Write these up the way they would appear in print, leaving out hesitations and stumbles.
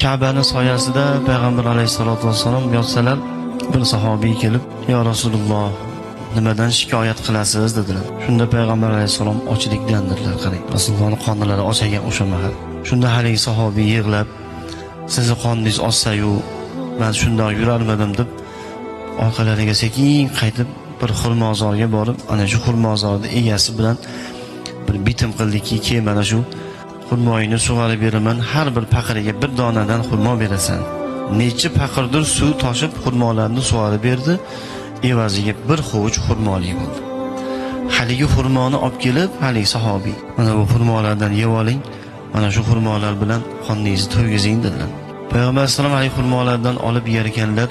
Ka'bani soyasida payg'ambar alayhissalotu vassalom yotsalar, bir sahobiy kelib, "Ya Rasululloh, nimadan shikoyat qilasiz?" dedilar. Shunda payg'ambar alayhissalom ochlikdan dedilar. Qarang, Rasulullohning qornlari och ekan o'sha mahal. Shunda haligi sahobiy yig'lab, "Sizni qorningiz ochsa-yu, man shundoq yurarmidim?" deb orqalariga sekin qaytib bir xurmozorga borib, ana shu xurmozorni egasi bilan bir bitim qildiki, "Kel, mana shu xurmoyini sug'arib beraman, har bir paqiriga bir donadan xurmo berasan." Necha paqirdir suv toshib xurmolarni sug'arib berdi, evaziga bir hovuch xurmoli bo'ldi. Haligi xurmoni olib kelib, haligi sahobiy, "Mana bu xurmolardan yeb oling, mana shu xurmolar bilan qorningizni to'ygizing", dedilar. Payg'ambar alayhissalom haligi xurmolardan olib yer ekanlar,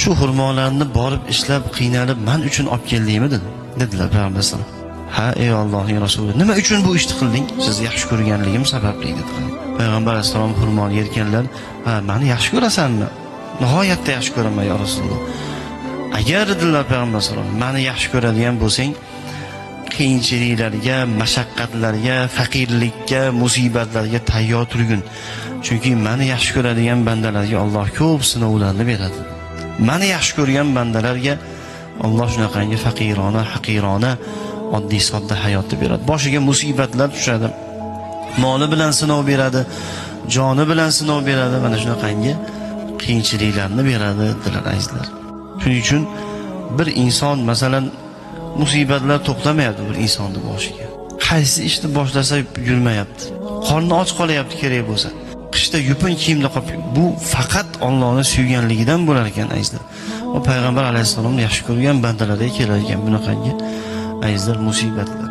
"Shu xurmolarni borib ishlab, qiynalib man uchun olib keldingmi?" dedi. Dedilar payg'ambar alayhissalom. "Ha, ey Allohning rasuli, nima uchun bu ishni qilding?" "Sizni yaxshi ko'rganligim sababli", dedi. Payg'ambar alayhissalom xurmoni yerkanlar, "Ha, meni yaxshi ko'rasanmi?" "Nihoyatda yaxshi ko'raman, ya Rasululloh." "Agar, dedilar payg'ambar alayhissalom, meni yaxshi ko'radigan bo'lsang, qiyinchiliklarga, mashaqqatlarga, faqirlikka, musibatlarga tayyor turgin. Chunki meni yaxshi ko'radigan bandalarga Alloh ko'p sinovlarni beradi. Meni yaxshi ko'rgan bandalarga Alloh shunaqangi faqirona, haqirona, oddiy sodda hayotni beradi. Boshiga musibatlar tushadi. Moli bilan sinov beradi, joni bilan sinov beradi, mana shunaqangi qiyinchiliklarni beradi", dedilar azizlar. Shuning uchun bir inson, masalan, musibatlar to'xtamayapti bir insonni boshiga. Qaysi ishni boshlasa yurmayapti. Qorni och qolyapti kerak bo'lsa. Qishda yupun kiyimda qolib, bu faqat Allohni suyganligidan bo'lar ekan azizlar. Va payg'ambar alayhissalomni yaxshi ko'rgan bandalarga kelar ekan bunaqangi azizlar musibatlar.